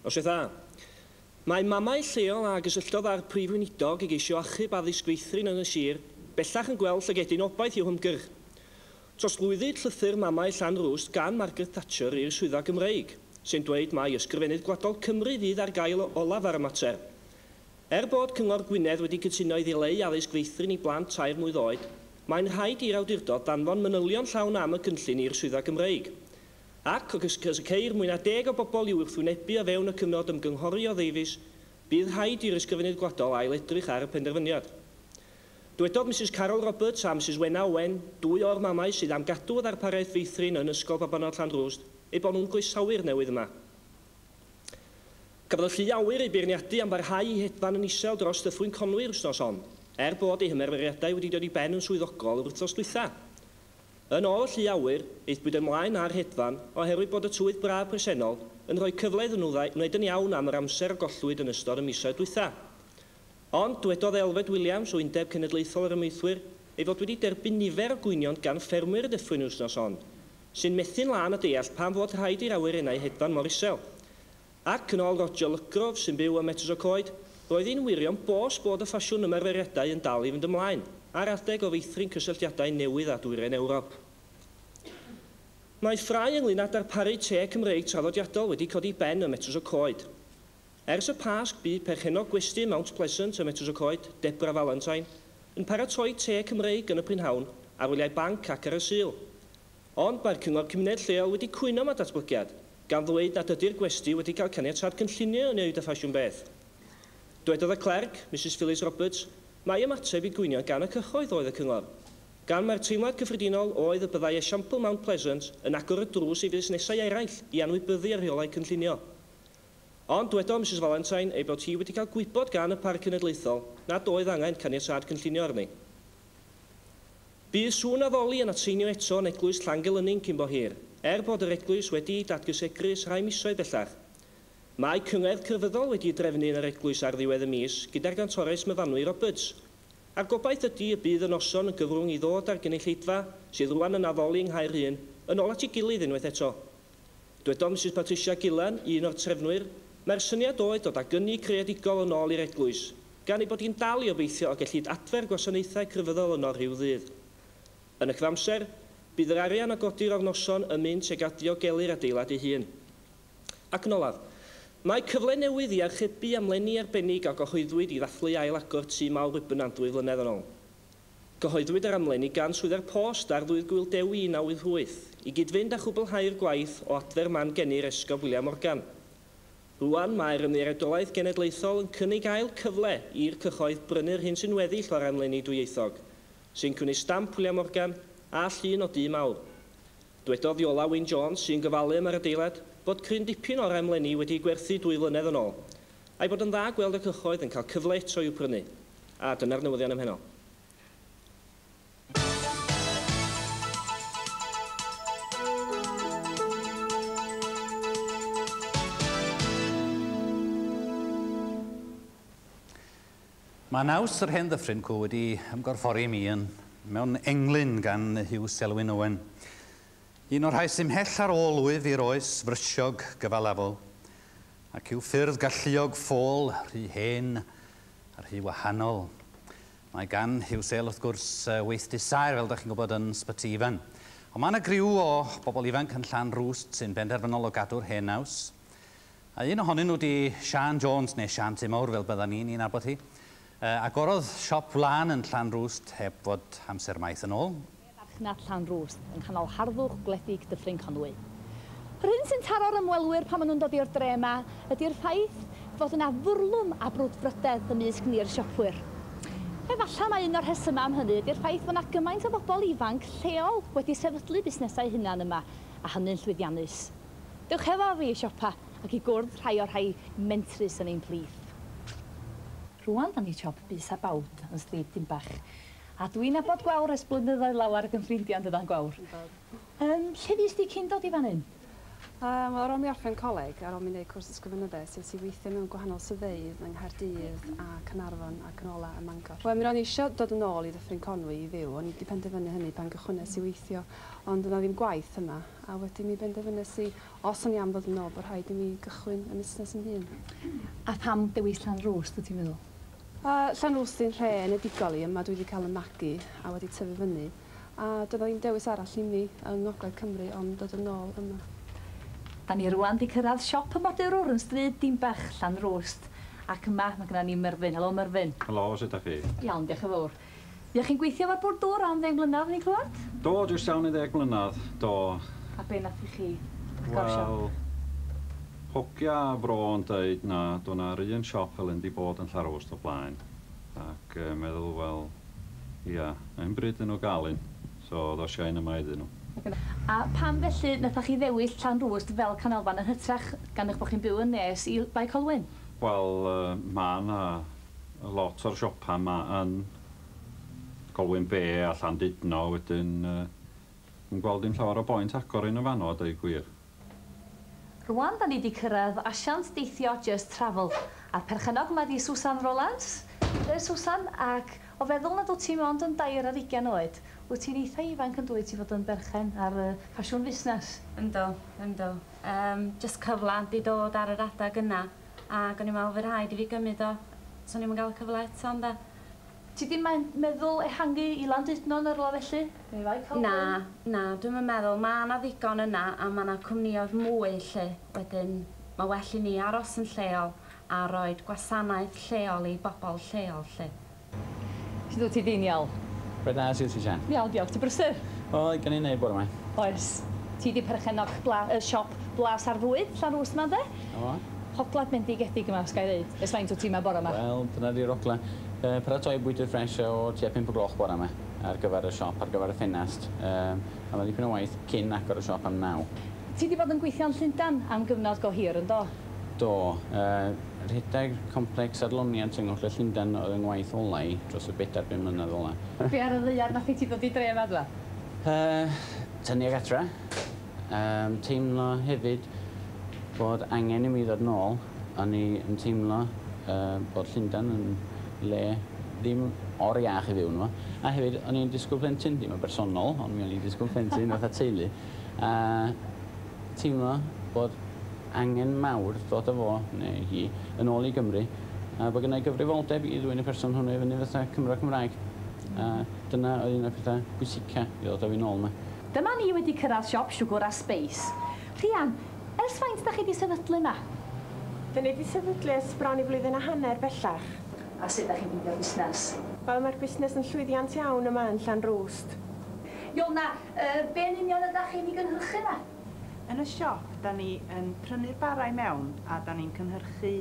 Noswaith dda. Mae mamau lleol a gysylltodd â'r Prif Weinidog i geisio achub addysg feithrin yn y sir bellach yn gweld llygedyn obaith i'w hymgyrch. Trosglwyddwyd llythyr mamau Llanrwst gan Margaret Thatcher i'r Swyddfa Gymreig, sy'n dweud mai Ysgrifennydd Gwladol Cymru fydd ar gael olaf ar y mater. Er bod Cyngor Gwynedd wedi cytuno i ddileu addysg feithrin i blant 3 mlwydd oed, mae'n rhaid i'r awdurdod ddanfon manylion llawn am y cynllun i'r Swyddfa Gymreig. Ac, os y ceir mwy na 10 o bobl i'w wrthwynebu o fewn y cyfnod ymgynghori o ddeufis, bydd rhaid i'r Ysgrifennydd Gwladol ail-edrych ar y penderfyniad. Dywedodd Misus Carol Roberts a Misus Wenna Owen, dwy o'r mamau sydd am gadw y ddarpariaeth feithrin yn Ysgol Babanod Llanrwst, eu bod nhw'n croesawu'r newydd yma. Cafodd y llu awyr ei beirniadu am barhau i hedfan yn isel dros Ddyffryn Conwy'r wythnos hon, er bod ei hymarferiadau wedi dod i ben yn swyddogol yr wythnos dwytha. Yn ôl y llu awyr, aethpwyd ymlaen â'r hedfan oherwydd bod y tywydd braf presennol yn rhoi cyfle iddyn nhw wneud yn iawn am yr amser a gollwyd yn ystod y misoedd dwytha. Ond, dwedodd Elfed Williams o Undeb Cenedlaethol yr Amaethwyr ei fod wedi derbyn nifer o gwynion gan ffermwyr y dyffryn yr wythnos hon, sy'n methu'n lân â deall pam fod rhaid i'r awyrennau hedfan mor isel. Ac, yn ôl Roger Lucgrove, sy'n byw ym Metws y Coed, roedd hi'n wirion bos bod y ffasiwn ymarferiadau yn dal i fynd ymlaen, ar adeg o feithrin cysylltiadau newydd â Dwyrain Ewrop. Mae ffrae ynglŷn â darparu te Cymreig traddodiadol wedi codi ben ym Metws y Coed. Ers y Pasg, bu perchennog gwesty Mount Pleasant ym Metws y Coed, Debra Valentine, yn paratoi te Cymreig yn y prynhawn, ar wyliau banc ac ar y Sul. Ond mae'r cyngor cymuned lleol wedi cwyno am y datblygiad, gan ddweud nad ydy'r gwesty wedi cael caniatâd cynllunio i wneud y ffasiwn beth. Dwedodd y clerc, Misus Phyllis Roberts, mai ymateb i gwynion gan y cyhoedd oedd y cyngor, gan mai'r teimlad cyffredinol oedd y byddai esiampl Mount Pleasant yn agor y drws i fusnesau eraill i anwybyddu y rheolau cynllunio. Ond dwedodd Misus Valentine ei bod hi wedi cael gwybod gan y Parc Cenedlaethol nad oedd angen caniatâd cynllunio arni. Bydd sŵn addoli yn atseinio eto yn eglwys Llangelynnin cyn bo hir, er bod yr eglwys wedi'i dadgysegru ers rhai misoedd bellach. Mae cyngerdd crefyddol wedi'i drefnu yn yr eglwys ar ddiwedd y mis gyda'r gantores Myfanwy Roberts, a'r gobaith ydy y bydd y noson yn gyfrwng i ddod â'r gynulleidfa, sydd rwan yn addoli yng Nghaerhun, yn ôl at ei gilydd unwaith eto. Dwedodd Misus Patricia Gillan, un o'r trefnwyr, mai'r syniad oedd dod â gyni creadigol yn ôl i'r eglwys, gan ei bod hi'n dal i obeithio y gellid adfer gwasanaethau crefyddol yno rhyw ddydd. Yn y cyfamser, bydd yr arian a godir o'r noson yn mynd tuag at ddiogelu'r adeilad ei hun. Ac yn olaf, mae cyfle newydd i archebu amlenni arbennig a gyhoeddwyd i ddathlu ail-agor Tŷ Mawr Wybrnant ddwy flynedd yn ôl. Cyhoeddwyd yr amlenni gan Swyddfa'r Post ar Ddydd Gŵyl Dewi 1988 i gyd-fynd â chwblhau'r gwaith o adfer man geni'r Esgob William Morgan. Rŵan, mae'r Ymddiriedolaeth Genedlaethol yn cynnig ail cyfle i'r cyhoedd brynu'r hyn sy'n weddill o'r amlenni dwyieithog, sy'n cynnwys stamp William Morgan a llun o Dŷ Mawr. Dwedodd Iola Wyn Jones, sy'n gofalu am yr adeilad, bod cryn dipyn o'r amlenni wedi'u gwerthu dwy flynedd yn ôl, a'i bod yn dda gweld y cyhoedd yn cael cyfle eto i'w prynu. A dyna'r newyddion am heno. Mae naws yr hen ddyffryn cw wedi ymgorffori i mi yn mewn englyn gan Huw Selwyn Owen. Un o'r rhai sy'n mhell ar ôl wyf i'r oes frysiog gyfalafol, ac i'w ffyrdd galluog ffôl rhy hen a rhy wahanol. Mae gan Huw Sel, wrth gwrs, weithdy saer, fel ydych chi'n gwybod, yn Sbyty Ifan. Ond mae yna griw o bobl ifanc yn Llanrwst sy'n benderfynol o gadw'r hen naws. A un ohonyn nhw 'di Siân Jones, neu Siân Tŷ Mawr fel byddan ni'n ei nabod hi. Agorodd siop wlân yn Llanrwst heb fod amser maith yn ôl. Farchnad Llanrwst, yng nghanol harddwch gwledig Dyffryn Conwy. Yr hyn sy'n taro'r ymwelwyr pan maen nhw'n dod i'r dre yma ydy'r ffaith fod yna fwrlwm a brwdfrydedd ymysg ni'r siopwyr. Efallai mai un o'r rhesymau am hynny ydy'r ffaith fod 'na gymaint o bobl ifanc lleol wedi sefydlu busnesau eu hunain yma, a hynny'n llwyddiannus. Dewch efo fi i siopa ac i gwrdd rhai o'r rhai mentrus yn ein plith. Rŵan 'dan ni siop Bys a Bawd yn Stryd Dinbach. A dwi'n nabod Gwawr ers blynyddoedd lawar ac yn ffrindia yn dydan Gwawr? Yndan. Lle fues di cyn dod i fan hyn? Wel, ar ôl mi orffen coleg, ar ôl mi wneud cwrs ysgrifenyddes, es i weithio mewn gwahanol swyddfeydd yng Nghaerdydd a Caernarfon ac yn ola ym Mangor. Wel, mi ro'n i eisiau dod yn ôl i Ddyffryn Conwy i fyw, o'n i wedi penderfynu hynny pan gychwynnes i weithio, ond yna ddim gwaith yma, a wedyn mi benderfynes i, os o'n i am ddod yn ôl, bod rhaid i mi gychwyn y busnes yn hun. A pham dewis Llanrwst, wyt ti'n meddwl? Llanrwst y'n nhre enedigol i, yma dwi wedi cael 'y magu a wedi tyfu fyny, a doedd 'na ddim dewis arall i mi yng Ngogledd Cymru ond dod yn ôl yma. Da ni rwan 'di cyrraedd siop y modurwr yn stryd Dinbach, Llanrwst. Ac yma mae gennym ni Myrfyn. Helo Myrfyn. Helo, sut ydach chi? Iawn, diolch yn fawr. Fuoch chi'n gweithio efo'r Bwrdd Dŵr am 10 mlynedd, o'n i'n clywed? Do, jyst iawn i 10 mlynedd, do. A be nath i chi agor siop? Wel, hogia fro yn deud na do na'r un siop fel hyn 'di bod yn Llanrwst o blaen. Ac meddwl, wel, ia, mae'n bryd iddyn nhw gael un. So, ddos i un yma iddyn nhw. A pam felly nathoch chi ddewis Llanrwst fel canolfan yn hytrach gan eich bod chi'n byw yn nes i Bae Colwyn? Wel, ma' 'na lot o'r siopa 'ma yn Colwyn Bay a Llandudno, wedyn dwi'n gweld dim llawer o boint agor un yn fanno a deud gwir. Rwan da ni 'di cyrraedd asiant deithio Just Travel, a'r perchennog 'ma 'di Susan Rowlands. Yy Susan, ac o feddwl nad wyt ti mond yn 23 oed, wyt ti'n eitha ifanc yn dwyt i fod yn berchen ar y ffasiwn fusnes? Yndw, yndw. Jyst cyfle 'di dod ar yr adag yna, ac o'n i'n meddwl fydd rhaid i fi gymryd o, so o'n i'm yn gael y cyfle eto ynde. Ti 'di meddwl ehangu i Landudno neu rywle felly? Neu Fae Colwyn? Na, na, dwi'm yn meddwl. Ma' 'na ddigon yna a ma' 'na cwmnïoedd mwy 'lly. Wedyn ma' well i ni aros yn lleol a roid gwasanaeth lleol i bobl lleol 'lly. Sut wyt ti Deiniol? Reit dda, sut wyt ti Sian? Iawn, diolch. Ti'n brysur? O, gen i wneud bore 'ma. Oes. Ti 'di perchennog bla, y siop Blas ar Fwyd, Llanrwst 'ma ynde? O. Hoglad bendigedig yma, os ga i ddeud. Ers faint wyt ti 'ma bore 'ma? Wel, dyna 'di'r ogla. Paratoi bwydydd ffres o tua 5 o gloch bore 'ma ar gyfer y siop, ar gyfer y ffenast. A mae dipyn o waith cyn agor y siop am 9. Ti 'di bod yn gweithio yn Llundain am gyfnod go hir, yn do? Do. Rhedeg complex adloniant yng Ngogledd Llundain oedd 'y ngwaith ola i dros y bedair, bum mlynedd ola. Be ar y ddaear nath i ti ddod i dre 'ma dwa? Tynnu ag adra. Teimlo hefyd bod angen i mi ddod nôl. O'n i yn teimlo bod Llundain yn le ddim or iach i fyw yno fo. A hefyd, o'n i'n disgwyl plentyn, ddim yn bersonol, ond mi o'n i'n disgwyl plentyn fatha teulu. A teimlo bod angen mawr ddod â fo, neu hi, yn ôl i Gymru, a bod gynna i gyfrifoldeb i ddwyn y person hwnnw i fyny fatha Cymro Cymraeg. A dyna oedd un o'r pethau pwysica i ddod â fi nôl yma. Dyma ni wedi cyrraedd siop siwgr a sbeis. Rhian, ers faint da chi 'di sefydlu 'ma? Da ni 'di sefydlu ers bron i flwyddyn a hanner bellach. A sut da chi'n ffeindio'r busnes? Wel, mae'r busnes yn llwyddiant iawn yma yn Llanrwst. Iona, yy, be yn union ydach chi'n ei gynhyrchu 'ma? Yn y siop, da ni yn prynu'r bara i mewn a da ni'n cynhyrchu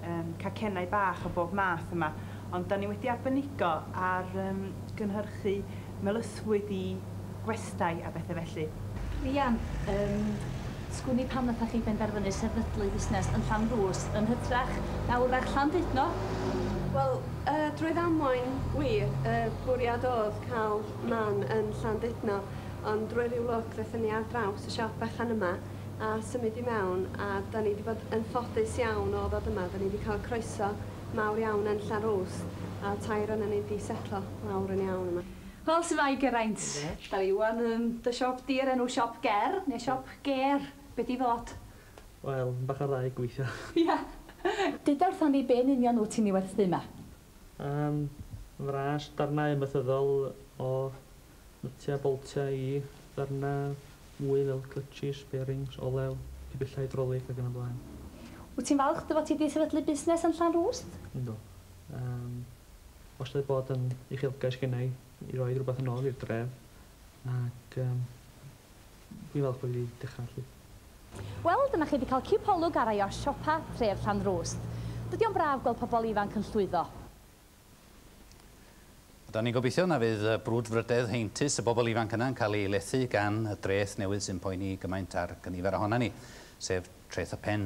um, cacennau bach o bob math yma. Ond da ni wedi arbenigo ar um, gynhyrchu melysfwyd i gwestai a bethau felly. Rhian, um, sgwn i pam nathoch chi benderfynu sefydlu busnes yn Llanrwst yn hytrach na wrach Llandudno? Wel, drwy ddamwain, wir, y bwriad oedd cael man yn Llandudno, ond drwy ryw lwc ddaethon ni ar draws y siop bechan yma a symud i mewn, a da ni wedi bod yn ffodus iawn o ddod yma. Da ni wedi cael croeso mawr iawn yn Llanrwst, a tair yna ni wedi setlo lawr yn iawn yma. Wel, su'mai Geraint? Da ni ŵan yn dy siop di ar enw Siop Ger, neu Siop Ger, be di fod? Wel, bach o'r ddau gweithio. Ia. Deuda wrthon ni be yn union wyt ti'n ei werthu yma? Yn fras, darnau amaethyddol o nytiau, boltiau i ddarnau mwy fel clutches, bearings, olew, pibellau hydrolig ac yn y blaen. Wyt ti'n falch dy fod ti wedi sefydlu busnes yn Llanrwst? Yndw. Wastad bod yn uchelgais genna i i roi rhywbeth yn ôl i'r dref ac dwi'n falch bod fi wedi dechrau felly. Wel, dyna chi wedi cael cipolwg ar rai o siopa tref Llanrwst. Dydy o'n braf gweld pobl ifanc yn llwyddo. Da ni'n gobeithio na fydd brwdfrydedd heintus y bobl ifanc yna'n cael ei lethu gan y dreth newydd sy'n poeni gymaint ar gynifer ohona ni, sef treth y pen.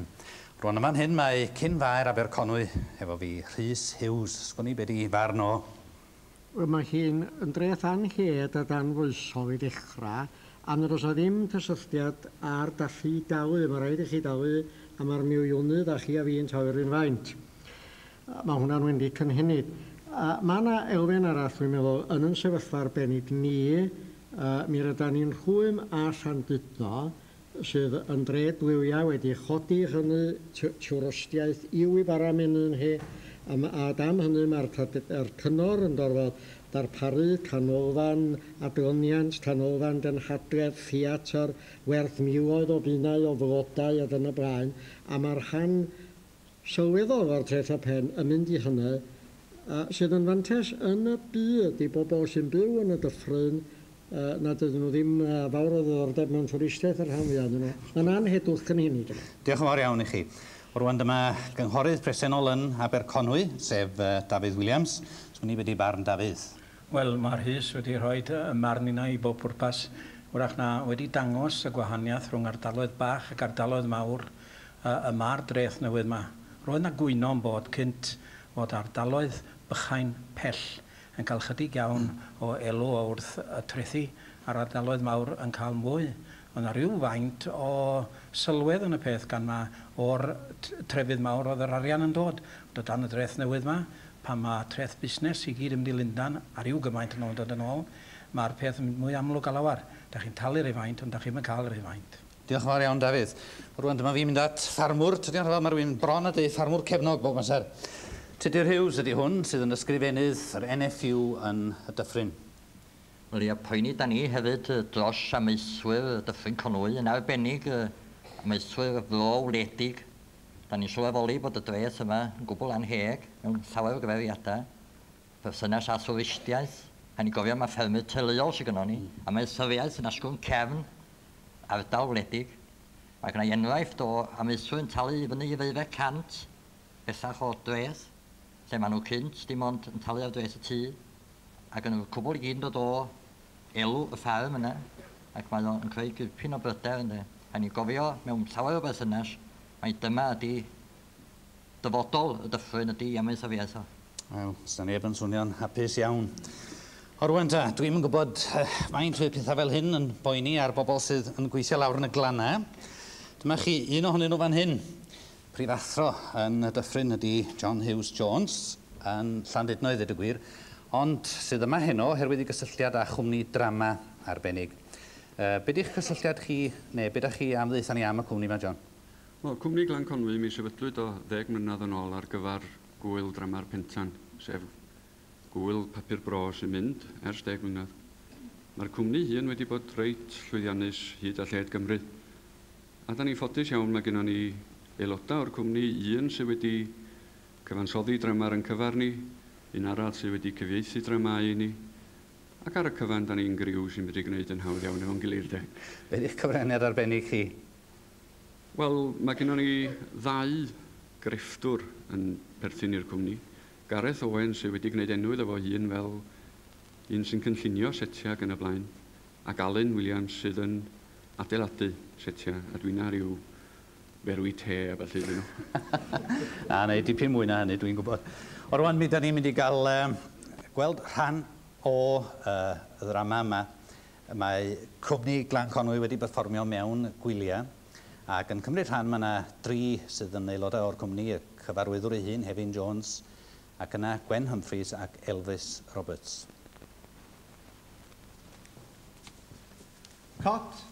Rwan yn fan hyn mae cyn faer Aberconwy efo fi, Rhys Hughes. Sgwn i be di farn o? Wel, mae hi'n yn dreth anheg a anfoesol i ddechrau, A nad oes 'na ddim cysylltiad â'r gallu i dalu, mae rhaid i chi dalu a mae'r miliwnydd a chi a fi'n talu'r un faint. Mae hwnna'n wendid cynhenid. Mae yna elfen arall, dwi'n meddwl, yn yn sefyllfa arbennig ni, mi rydan ni'n rhwym â Llandudno, sydd yn dre gwyliau wedi chodi hynny, twristiaeth i'w i bara menyn hi, a, a dam hynny mae'r cyngor yn gorfod darparu canolfan adloniant, canolfan gynhadledd, theatr, werth miloedd o bunnau o flodau ac yn y blaen, a mae'r rhan sylweddol o'r treth a pen yn mynd i hynny, sydd yn fantais yn y byd i bobl sy'n byw yn y dyffryn, nad ydyn nhw ddim fawr o ddiddordeb mewn twristiaeth yr rhan fwyaf ohonyn nhw. Mae'n anhegwch cynhenid. Diolch yn fawr iawn i chi. Rwan dyma gynghorydd presennol yn Aberconwy, sef Dafydd Williams. Swn i wedi barn Dafydd. Wel, mae Rhys wedi rhoi y marn yna i bob pwrpas. Wrach na wedi dangos y gwahaniaeth rhwng ardaloedd bach ac ardaloedd mawr y mae'r dreth newydd yma. Roedd yna gwyno yn bod cynt fod ardaloedd bychain pell yn cael chydig iawn o elw o wrth y trethi a'r ardaloedd mawr yn cael mwy. Oedd 'na ryw faint o sylwedd yn y peth gan ma o'r trefydd mawr oedd yr arian yn dod. Ond o dan y dreth newydd 'ma, pan ma treth busnes i gyd yn mynd i Lundan a ryw gymaint yn ôl yn dod yn ôl, ma'r peth yn mynd mwy amlwg a lawar. Da chi'n talu rhy faint ond da chi'm yn cael rhy faint. Diolch yn fawr iawn, Dafydd. Rwan dyma fi'n mynd at ffarmwr. Tydi o'n rhyfedd, mae rhywun bron a deud ffarmwr cefnog bob amser. Tudur Hughes ydy hwn, sydd yn ysgrifennydd yr NFU yn y Dyffryn. Wel ia, poeni da ni hefyd dros amaethwyr Dyffryn Conwy, yn arbennig amaethwyr y fro wledig. Da ni'n sylweddoli bod y dreth yma yn gwbl anheg mewn llawer o gyfeiriadau. Perthynas â thwristiaeth, rhaid ni gofio mae ffermydd teuluol sydd gynnon ni, amaethyddiaeth yn asgwrn cefn ardal wledig. Mae gynna i enghraifft o amaethwyr yn talu i fyny i ddeuddeg cant bellach o dreth, lle maen nhw cynt dim ond yn talu ar dreth y tŷ, ac yn y cwbl i gyd yn dod o elw y ffarm yna, ac mae o'n creu dipyn o bryder ynde. Rhaid ni gofio mewn llawer o berthynas mai dyma ydi dyfodol y dyffryn ydi amaethyddiaeth o. Wel, sda neb yn swnio'n hapus iawn. O rwan ta, dwi'm yn gwybod faint fydd pethau fel hyn yn boeni ar bobl sydd yn gweithio lawr yn y glannau. Dyma chi un ohonyn nhw fan hyn. Prifathro yn y dyffryn ydy John Hughes Jones yn Llandudno i ddweud y gwir, ond sydd yma heno oherwydd ei gysylltiad â chwmni drama arbennig. Be di'ch cysylltiad chi, neu be dach chi am ddeutha ni am y cwmni yma, John? Wel, cwmni Glan Conwy, mi sefydlwyd o ddeg mlynedd yn ôl ar gyfer gŵyl drama'r Pentan, sef gŵyl papur bro sy'n mynd ers deg mlynedd. Mae'r cwmni hun wedi bod reit llwyddiannus hyd a lled Gymru. A da ni'n ffodus iawn, mae gennon ni aelodau o'r cwmni, un sydd wedi cyfansoddi drama ar ein cyfer ni, un arall sydd wedi cyfieithu dramâu i ni, ac ar y cyfan da ni'n griw sy'n medru gwneud yn hawdd iawn efo'n gilydd de. Be di'ch cyfraniad arbennig chi? Wel, mae gennon ni ddau grefftwr yn perthyn i'r cwmni. Gareth Owen sydd wedi gwneud enw iddo fo hun fel un sy'n cynllunio setiau ac yn y blaen, ac Alun Williams sydd yn adeiladu setiau, a dwi'n ar ryw ferwi te a ballu iddyn nhw. Na, neu dipyn mwy na hynny, dwi'n gwybod. O rwan, mi da ni'n mynd i gael gweld rhan o y ddrama yma. Mae cwmni Glan Conwy wedi perfformio mewn gwyliau, ac yn cymryd rhan mae yna dri sydd yn aelodau o'r cwmni, y cyfarwyddwr ei hun, Hefin Jones, ac yna Gwen Humphreys ac Elvis Roberts. Cot,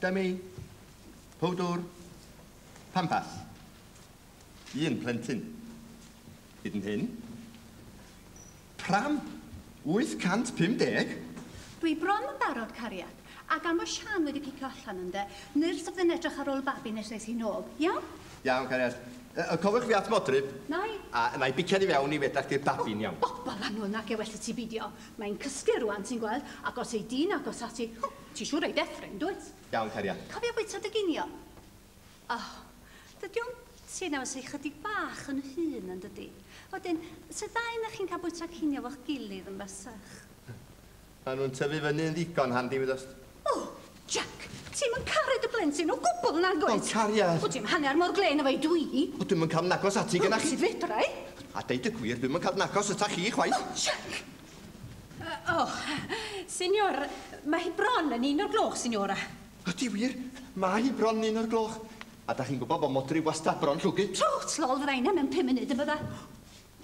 demi, powdwr, pampas. Un plentyn. Hyd yn hyn. Pram, 850. Dwi bron yn barod, cariad. A gan bod Sian wedi picio allan ynde, nyrs oedd yn edrych ar ôl babi nes es i nôl. Iawn? Iawn, cariad. Cofiwch fi at modryb. Na i. A na i biciad i fewn i fedach di'r babi'n iawn. Bobol annwyl nag e well i ti bidio. Mae'n cysgu rwan, ti'n gweld, ac os ei di'n agos ati, ti siŵr ei deffryn, dwyt? Iawn, cariad. Cofio bwyta dy ginio? Oh, dydy o'n ti na fysa chydig bach yn hŷn yn dydy. Wedyn, se ddau na chi'n cael bwyta cinio fo'ch gilydd yn basach? Maen nhw'n tyfu fyny yn ddigon handi, wydost. O, Jack, ti'm yn caru dy blentyn o gwbl nag wyt? O, cariad. O, ti'm hanner mor glên efo i dwi. O, dwi'm yn cael nagos ati gynna chi. Sut fedra i? A deud y gwir, dwi'm yn cael nagos ata chi chwaith. O, Jack! O, signor, mae hi bron yn 1 o'r gloch, signora. Ydy wir, mae hi bron 1 o'r gloch. A da chi'n gwybod bod modry wastad bron llwgu? Trwt lol fydda i mewn 5 munud yn bydda.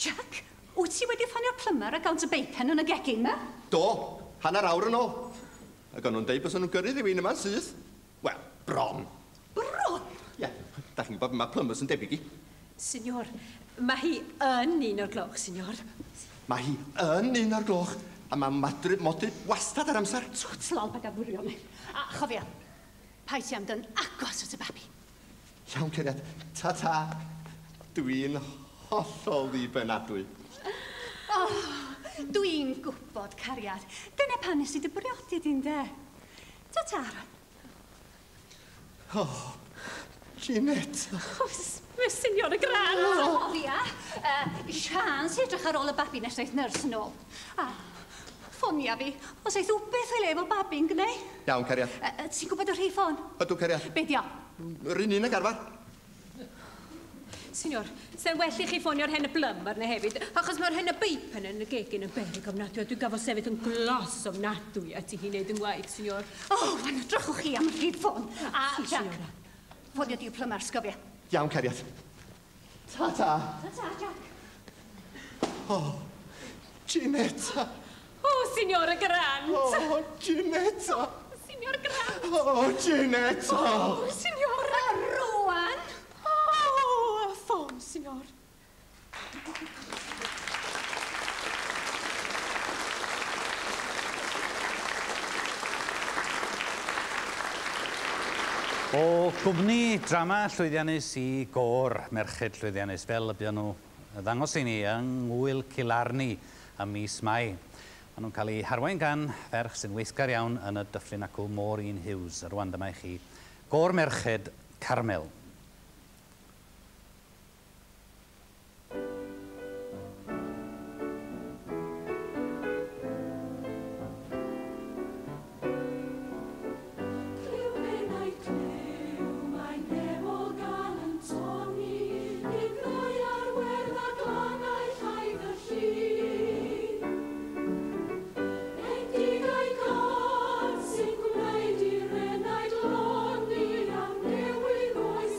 Jack, wyt ti wedi ffonio'r plymar a gawnt y beipen yn y gegin ma? Do, hanner awr yn ôl. Ac o'n nhw'n deud bod nhw'n gyrru rhywun yma'n syth. Wel, bron. Bron? Ie, da chi'n gwybod mae plumbers yn debyg i. Signor, mae hi yn 1 o'r gloch, signor. Mae hi yn 1 o'r gloch. A mae modry wastad ar amser. Twt lol paid â bwrio mi. A chofia, paid ti am dyn agos at y babi. Iawn, cariad. Ta-ta. Dwi'n hollol ddibynadwy. Oh, dwi'n gwybod, cariad. Dyna pan nes i dy briodi di'n de. Ta-ta. Oh, Jeanette. Oh, mae Signora Grant. Cofia, Sian sy'n edrych ar ôl y babi nes daeth nyrs yn ôl. A ffonia fi, os eith wbeth o'i le efo babi'n gwneud. Iawn, cariad. Ti'n gwybod y rhif ffôn? Ydw, cariad. Be di o? Yr un un ag arfer. Signor, se'n well i chi ffonio'r hen y plymar na hefyd, achos mae'r hen y beipen yn y gegin yn beryg ofnadwy, a dwi'n gafo sefyll yn glos ofnadwy at i hi wneud yn waith, signor. O, oh, wan, drychwch chi am y rhif ffôn. A, Si, Jack, signora. ffonio di'r plymar, sgofia. Iawn, cariad. Ta-ta. Ta-ta, Jack. Oh, Ginetta. O, Signora Grant. Oh, Ginetta. Signor Grant. Oh, Ginetta. O, signora. A rwan. O, y ffôn, signor. O gwmni drama llwyddiannus i gôr merched llwyddiannus fel y buon nhw ddangos i ni yng Ngwyl Cilarni ym mis Mai. Maen nhw'n cael eu harwain gan ferch sy'n weithgar iawn yn y dyffryn acw Maureen Hughes. A rwan dyma i chi Gôr Merched Carmel. Clyw pennau clyw, mae nefol gan yn tonni, I'r ar werdd a glannau llaidd y llun. Endigau gân sy'n gwneud i'r enaid lonni am newydd oes.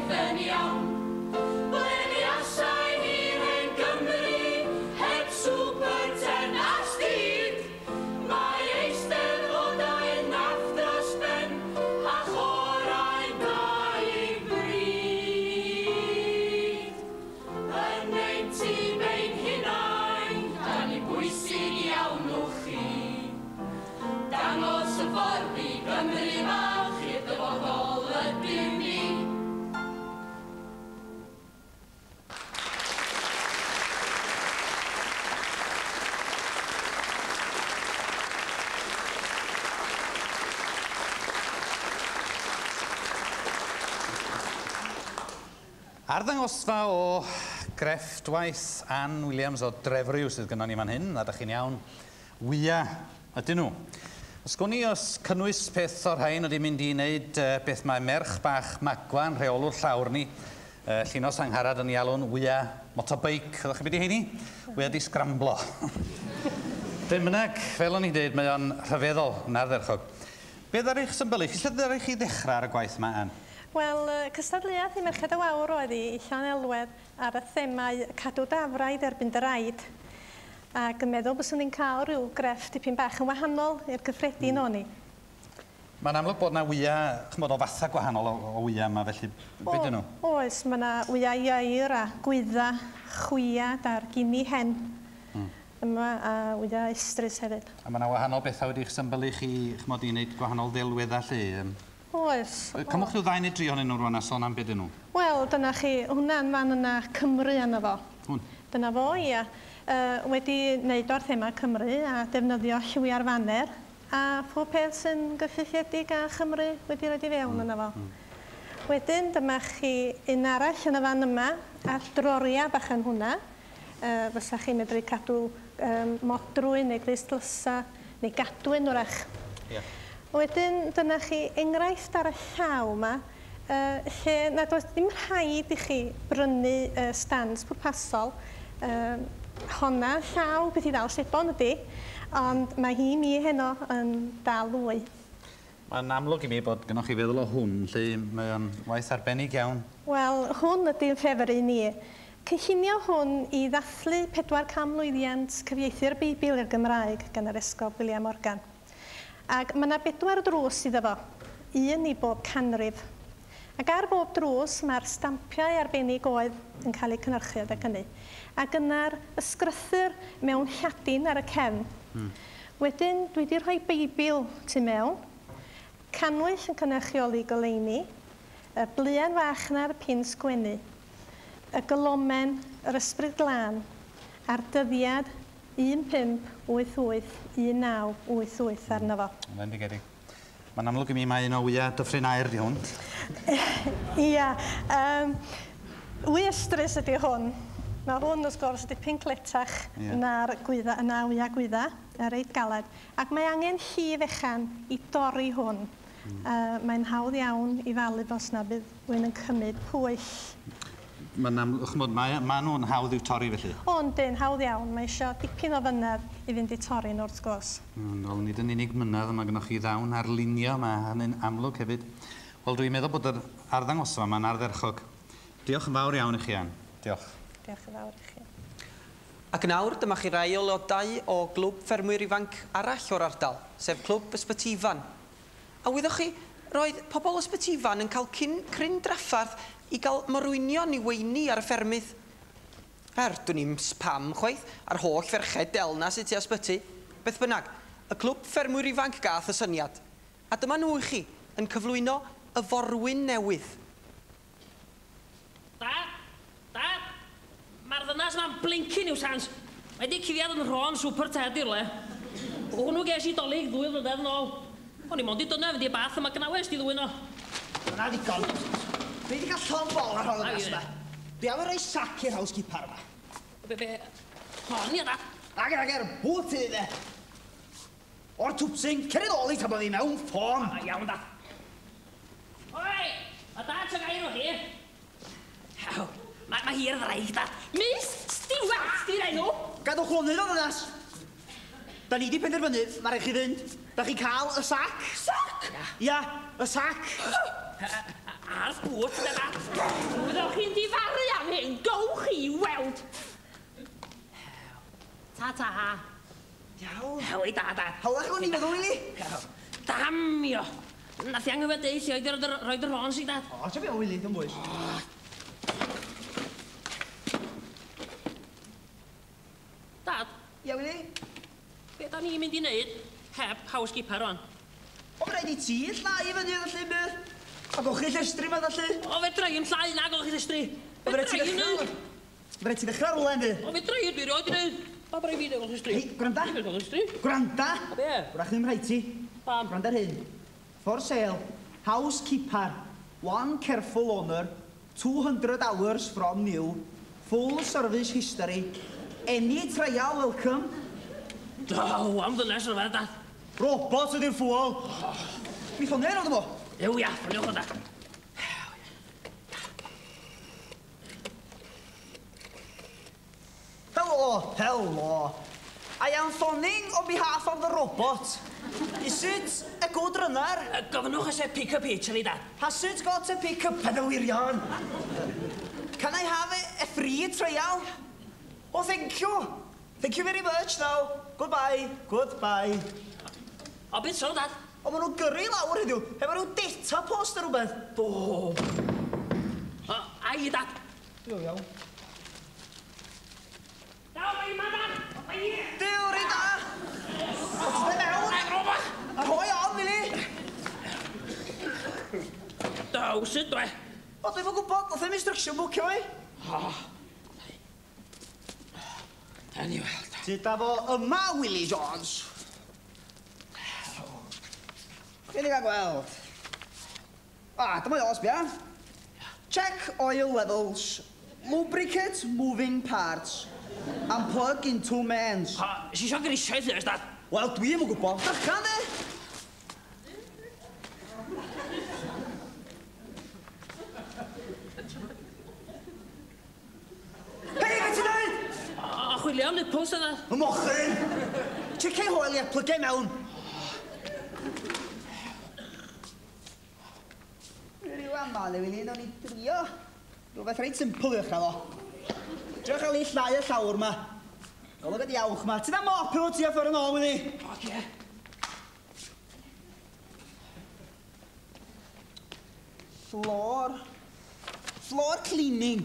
ffordd i Gymru fach i'r dyfodol ydym ni. Arddangosfa o grefftwaith Ann Williams o Drefriw sydd gynnon ni fan hyn, a dach chi'n iawn, wya ydyn nhw. Os gwn i os cynnwys peth o'r rhain wedi mynd i wneud beth mae merch bach Magwan, rheolwr llawr ni, Llinos Angharad yn ei alw'n wya motobeic. Oeddech chi'n mynd i heini? Wya di sgramblo. Dim bynnag, fel o'n i'n dweud, mae o'n rhyfeddol yn ardderchog. Be ddaru eich symbylu? Chi lle ddaru chi ddechrau ar y gwaith yma, Ann? Wel, cystadleuaeth i Merched y Wawr oedd hi i Llanelwedd ar y themau cadw dafraid erbyn dy raid. Ac yn meddwl byswn i'n cael rhyw grefft dipyn bach yn wahanol i'r cyffredin o'n i. Mae'n amlwg bod yna wya, ch'mod, o fatha gwahanol o wya yma, felly be dyn nhw? Oes, mae yna wya ieir a gwydda, chwiad a'r gini hen yma a wya estrys hefyd. A mae yna wahanol bethau wedi'ch symbylu chi, ch'mod, i wneud gwahanol ddelweddau lly. Oes. Cymwch rhyw ddau neu dri ohonyn nhw rwan a sôn am beth ydyn nhw. Wel, dyna chi, hwnna'n fan yna Cymru yna fo. Hwn? Dyna fo, ia. Wedi wneud o'r thema Cymru a defnyddio lliwiau'r faner a phob peth sy'n gysylltiedig â Chymru wedi rhoi i fewn yna fo. Wedyn, dyma chi un arall yn y fan yma, a droria bach yn hwnna. Fysa chi'n medru cadw modrwy neu glustlysa neu gadwyn wrach. Ia. Wedyn, dyna chi enghraifft ar y llaw yma, lle nad oes ddim rhaid i chi brynu stands pwrpasol. Honna llaw beth i ddal sebon ydy, ond mae hi mi heno yn dal wy. Mae'n amlwg i mi bod gynnwch chi feddwl o hwn, lle mae o'n waith arbennig iawn. Wel, hwn ydy'n ffefryn i ni. Cynllunio hwn i ddathlu 400 mlwyddiant cyfieithu'r Beibl i'r Gymraeg gan yr Esgob William Morgan. Ac mae yna 4 drws iddo fo, un i bob canrif. Ac ar bob drws mae'r stampiau arbennig oedd yn cael eu cynhyrchu adeg hynny. Ac yna'r ysgrythur mewn Lladin ar y cefn. Wedyn dwi wedi rhoi Beibl tu mewn, cannwyll yn cynrychioli goleuni, y bluen fach na'r pin sgwennu, y golomen, yr ysbryd glân, a'r dyddiad 1588 1988 arno fo. Fendigedig. Mae'n amlwg i mi mai un o wya Dyffryn Aur di hwn. Ia. Wy estrys ydy hwn. Mae hwn, wrth gwrs, dipyn cletach na'r gwydda, na wya gwydda, reit galed. Ac mae angen llif fechan i dorri hwn. Mae'n hawdd iawn i falu bos na bydd rhywun yn cymryd pwyll. Mae'n amlwg, ch'mod, mae nhw'n hawdd i'w torri felly? O, yndyn, hawdd iawn. Mae eisiau dipyn o fynedd i fynd i torri nhw, wrth gwrs. Wel, nid yn unig mynedd, mae gennych chi ddawn arlunio, mae hynny'n amlwg hefyd. Wel, dwi'n meddwl bod yr arddangosfa yma'n ardderchog. Diolch yn fawr iawn i chi, Ann. Diolch. Diolch yn fawr i chi. Ac nawr, dyma chi rai aelodau o glwb ffermwyr ifanc arall o'r ardal, sef Clwb Ysbyty Ifan. A wyddoch chi, roedd pobl Ysbyty Ifan yn cael cryn drafferth i gael morwynion i weini ar y ffermydd. Dwn i'm pam chwaith, a'r holl ferched del na sydd tua ysbyty. Beth bynnag, y clwb ffermwyr ifanc gath y syniad. A dyma nhw i chi yn cyflwyno y forwyn newydd. Dad! Dad! Mae'r ddynas ma'n blincyn i'w sans. Mae di cuddiad yn rhon Super Ted i'r le. Hwnnw ges i dolyg 2 flynedd yn ôl. O'n i mond i dyna fynd i'r bath yma gnawes di ddwyn o. Dyna ddigon. Dwi wedi cael llond bol ar hon yma. Dwi am roi sac i'r housekeeper yma. Be, hon ia da? Ag ar, bwt ti dde. O'r twpsyn, cered ôl i tra bod hi mewn ffôn. Iawn da. Oi, mae dad sy'n gair o hi. Mae hi'r ddraig da. Miss Stewart di'r enw. Gadwch lonydd o ddynas. Da ni di penderfynu, mae rhaid chi fynd. Da chi cael y sac. Sac? Ia, y sac. A'r bwt, da da. Byddwch chi'n difaru am hyn, gowch chi weld. Ta ta. Iawn. Heli da da. Hawlach o'n i'n meddwl, Wili. Damio. Nath i anghofio deud lle oedd roed yr hons i dad. O, ti'n meddwl, Wili, ddim bwys. Dad. Ia, Wili? Be da ni'n mynd i wneud heb housekeeper rwan? O, mae rhaid i ti llai i fyny felly, bydd. A golchi llestri ma felly. O, fedra i'm llai na golchi llestri. O, fe ti ddechrau. Fe ti ddechrau rwle, yndi? O, fedra i, dwi rioed i wneud. Pa brau fi golchi llestri? Hei, gwranda. Golchi llestri. Gwranda. O, be? Wrach ddim rhaid ti. Pam? Gwranda ar hyn. For sale, housekeeper, one careful owner, 200 hours from new, full service history, any trial welcome. Daw, am ddynes rhyfedd, dad. Robot ydy'r ffwl. Mi ffonio enw fo. Ew ia, ffoniwch o da. Hello, hello. I am phoning on behalf of the robot. Is it a good runner? Gofynnwch os e pick-up hitch ar ei dad. Has it got a pick-up pedal? Can I have a free trial? Oh, thank you. Thank you very much now. Goodbye. Goodbye. O, beth sôn, dad? O, maen nhw'n gyrru lawr heddiw, hefo rhyw data post neu rhywbeth. Do. O, ai, dad. Iawn, iawn. Daw, mae yma, dad. Duw, rei da. O, ti'n dod mewn? Ai, robot. A rhoi on, Willy. Daw, sut dwe? O, dwi'm yn gwybod. Nath ddim instruction book i fi. O. Da ni weld. Tyda fo yma, Willy Jones. Be ni gael gweld? Ah, dyma o, sbia. Check oil levels, lubricate moving parts, and plug into mains. Ha, si isio grisiau llys, dad? Wel, dwi'm yn gwybod. Drycha, yndi? Hei, be ti'n neud? O, chwilio am nipples yna. Y mochyn! Check ei hoel ia, plygau mewn. Rhyw amal, Willy, nawn ni drio. Rhywbeth reit simple i ddechrau fo. Drio cael ei llai y llawr ma. Golwg y diawch ma. Ti'n mop efo ti a ffordd yn ôl, Willy? Oce. Floor. Floor cleaning.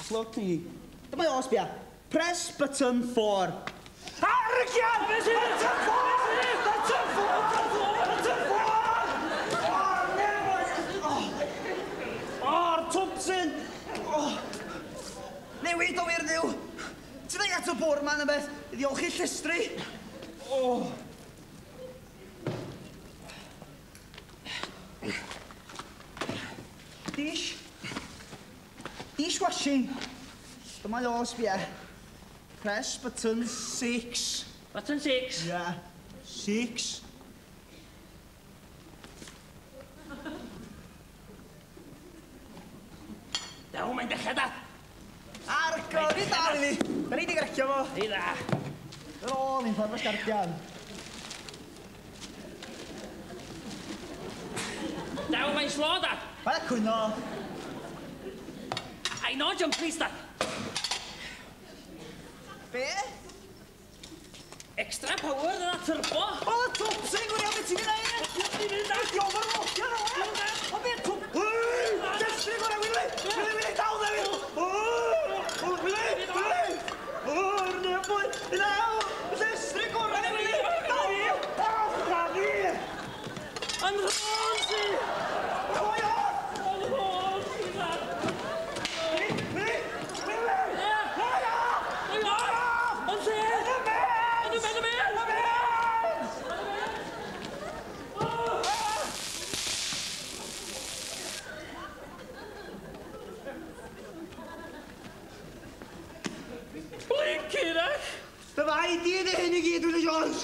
Floor cleaning. Dyma o, sbia. Press button 4. Argian! Button 4! Button 4! Button 4! O'r twpsyn! Newid o wir ddiw! Ti'n dweud at y bwr ma na beth? I ddiolch i llestri! O! Dish. Dishwashing. Dyma o, sbia. Press button 6. Button 6? Yeah. 6. Daw, mae'n dechrau, dad. Argol, i dal i fi. Da ni di grecio fo. I dda. Yr ôl i'n ffordd sgardian. Daw, mae'n slo, dad. Mae'n cwyno. I know, jump, please, dad. Be? Extra power, dyna turbo. O, twpsyn, gwirion, beth ti'n gwneud? Ti'n mynd, dad? O, be, twp... Hei! Llestri, gwirion, Willy! Willy, Willy, dal, da fi! Willy, Willy! O'r neb, naw! Llestri, gwirion, Willy! Dal fi! Dal fi! Yn rhôn si! Rhoi o! Yn rhôn si, dad! Willy, Willy! Willy! Rhoi o! Rhoi o! Yn lle! Yn y mens! Yn y men, y men! Yn y mens! Blinking heck! Dy fai di ydi hyn i gyd, Willy Jones!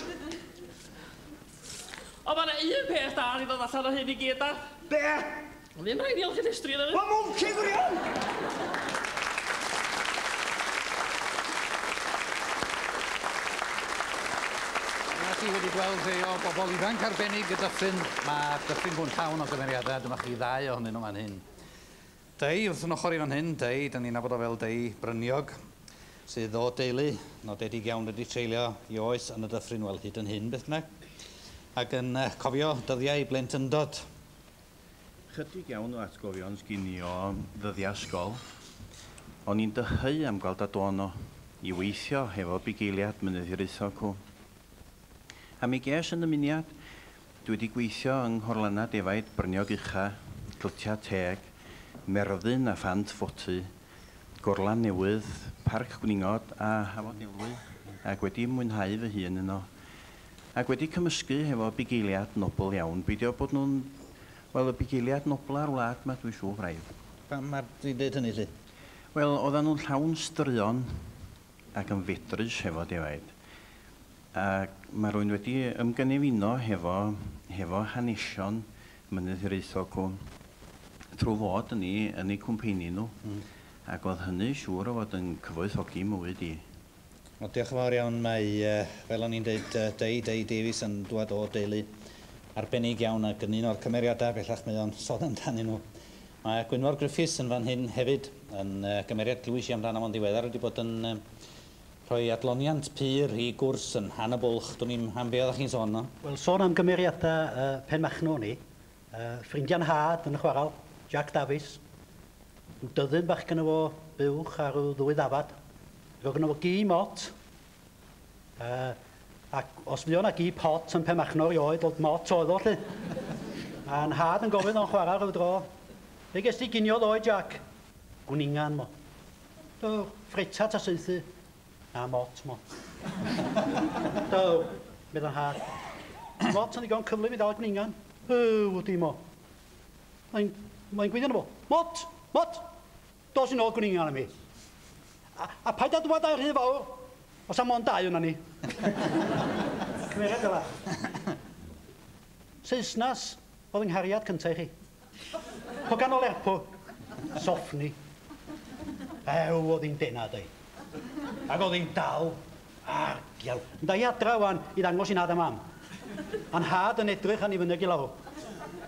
O, ma' 'na un peth da ni ddod allan o hyn i gyd, dad. Be? Ond ddim rhaid i olchi llestri, dda. Ma' mwnci gwirion! Dyma chi wedi gweld rhai o bobl ifanc arbennig y dyffryn. Mae dyffryn gw'n llawn o gymeriadau. Dyma chi ddau ohonyn nhw fan hyn. Dei wrth yn ochr i fan hyn, Dei, da ni'n nabod o fel Dei Bryniog, sydd o deulu nodedig iawn wedi treulio i oes yn y dyffryn, wel hyd yn hyn beth bynnag, ac yn cofio dyddiau blentyndod. Chydig iawn o atgofion sgyn i o ddyddiau ysgol. O'n i'n dyheu am gweld adon o i weithio hefo bugeiliad mynydd Hiraethog cw. A mi ges yn ymuniad Dwi wedi gweithio yng Nghorlanna Defaid, Bryniog Ucha, Clytia Teg, Merddyn a Phant Foty, Gorlan Newydd, Parc Gwningod a Hafod Elwy, ac wedi mwynhau fy hun yno. Ac wedi cymysgu hefo bugeiliad nobl iawn. Beidio bod nhw'n, wel, y bugeiliad nobl ar wlad ma, dwi'n siŵr braidd. Pam mae'r dwi'n dweud hynny, lly? Wel, oedden nhw'n llawn straeon ac yn fedrus hefo defaid. Ac mae rhywun wedi ymgynefino hefo, hefo hanesion Mynydd Hiraethog hwn trwy fod yn ei, yn eu cwmpeini nhw. Ac oedd hynny siŵr o fod yn cyfoethogi mywyd i. Wel, diolch yn fawr iawn. Mae, fel o'n i'n dweud, Dei, Dei Davies yn dŵad o deulu arbennig iawn ac yn un o'r cymeriadau bellach mae o'n sôn amdanyn nhw. Mae Gwynfor Griffiths yn fan hyn hefyd, yn gymeriad glywys i amdano fo'n ddiweddar, wedi bod yn rhoi adloniant pur i gwrs yn Han y Bwlch. Dwn i'm am be oeddech chi'n sôn, no? Wel, sôn am gymeriadau Penmachno ni, ffrindiau'n nhad yn y chwaral, Jack Davies. Rhyw dyddyn bach gynno fo buwch a rhyw ddwy ddafad. Ac oedd gynno fo gi mot. Ac os fuo 'na gi pot yn Penmachno erioed, oedd mot oedd o, 'lly. A nhad yn gofyn o'n chwarae rhyw dro, Be ges di ginio ddoe, Jack? Gwningan, mo. Do, ffrita ta saethu. Na, mot, mo. Do, medda nhad. Mot yn ddigon cyflym i ddal gwningan. Ew, ydi, mo. Mae'n mae gweithio fo. Mot, mot, dos i nôl gwningan i mi. A paid â dwad â'i rhy fawr, os am ond dau yna ni. Cymeriad fel Saesnas oedd yng nghariad cyntaf i chi. Hogan o Lerpwl. Soffni. Ew, oedd hi'n dena, dei. Ac oedd hi'n dal. Argiaw. Ynda i adra wan i ddangos i nhad a mam. A'n nhad yn edrych arni fyny ag i lawr.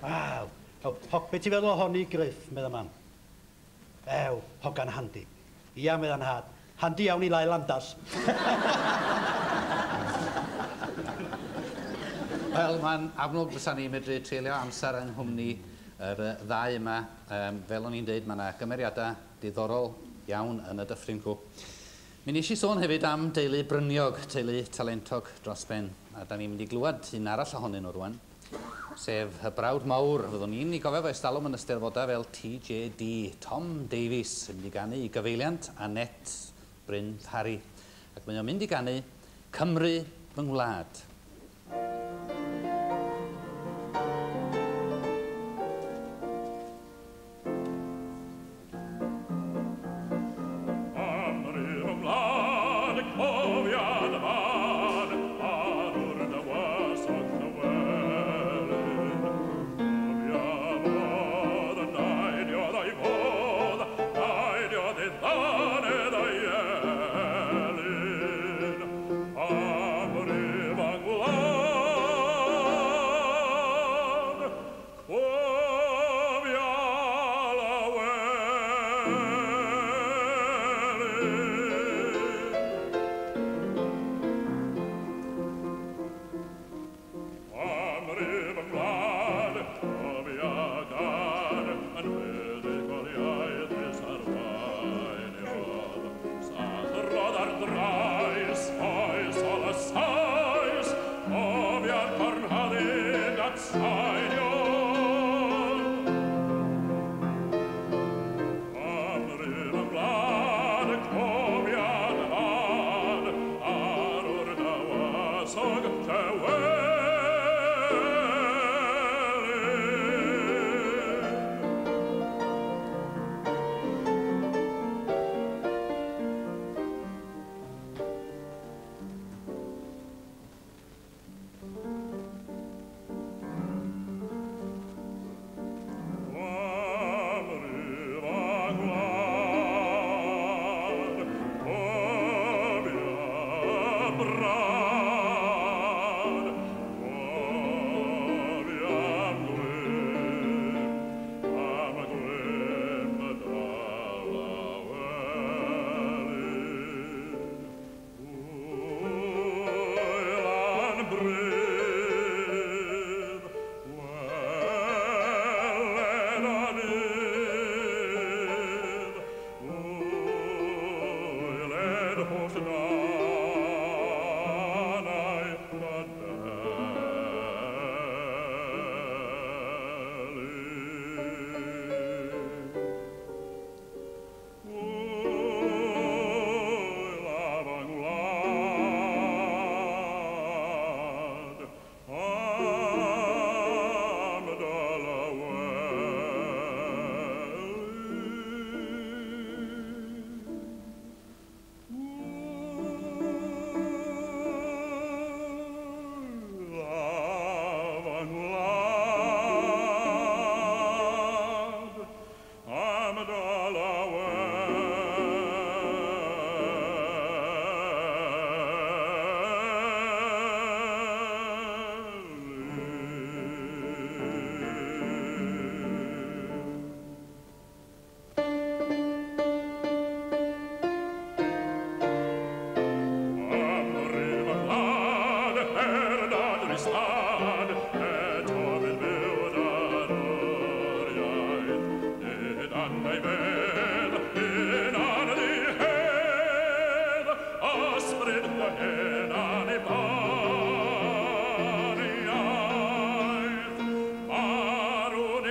Waw. Ew, hog, be ti'n feddwl ohoni, Griff, medda mam. Ew, hogan handi. Ia, medda nhad. Handi iawn i lau landas. Wel, mae'n amlwg fysa ni'n medru treulio amser yng nghwmni yr ddau yma. Fel o'n i'n deud, mae yna gymeriadau diddorol iawn yn y dyffryn cw. Mi wnes i sôn hefyd am deulu Bryniog, teulu talentog dros ben, a da ni'n mynd i glywed un arall ohonyn nhw rwan, sef y brawd mawr, fyddwn ni'n ei gofio fo ers talwm yn y Steddfodau fel TJD, Tom Davies, yn mynd i ganu i gyfeiliant Annette Bryn Parry, ac mae o'n mynd i ganu Cymru fy ngwlad. Amri fy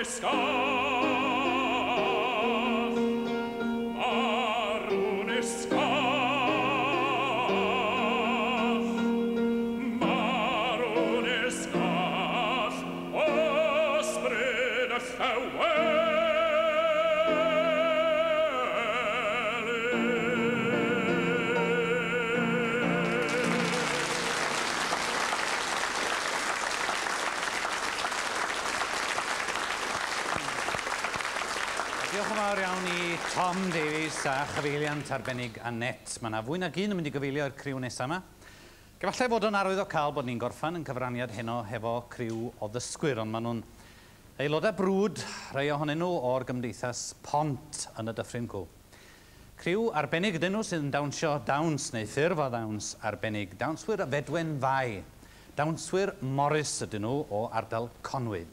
Marwn ysgall, marwn ysgall, marwn ysgall, ysbryd y Diolch yn fawr iawn i Tom Davies a chyfeiliant arbennig Annette. Mae yna fwy nag un yn mynd i gyfeilio i'r criw nesaf yma. Efallai fod o'n arwydd o cael bod ni'n gorffan yn cyfraniad heno hefo criw o ddysgwyr, ond maen nhw'n aelodau brwd, rhai ohonyn nhw o'r gymdeithas Pont yn y Dyffryn Cw. Criw arbennig ydyn nhw sydd yn dawnsio dawns neu ffurf o ddawns arbennig. Dawnswyr y Fedwen Fai. Dawnswyr Morris ydyn nhw o ardal Conwy.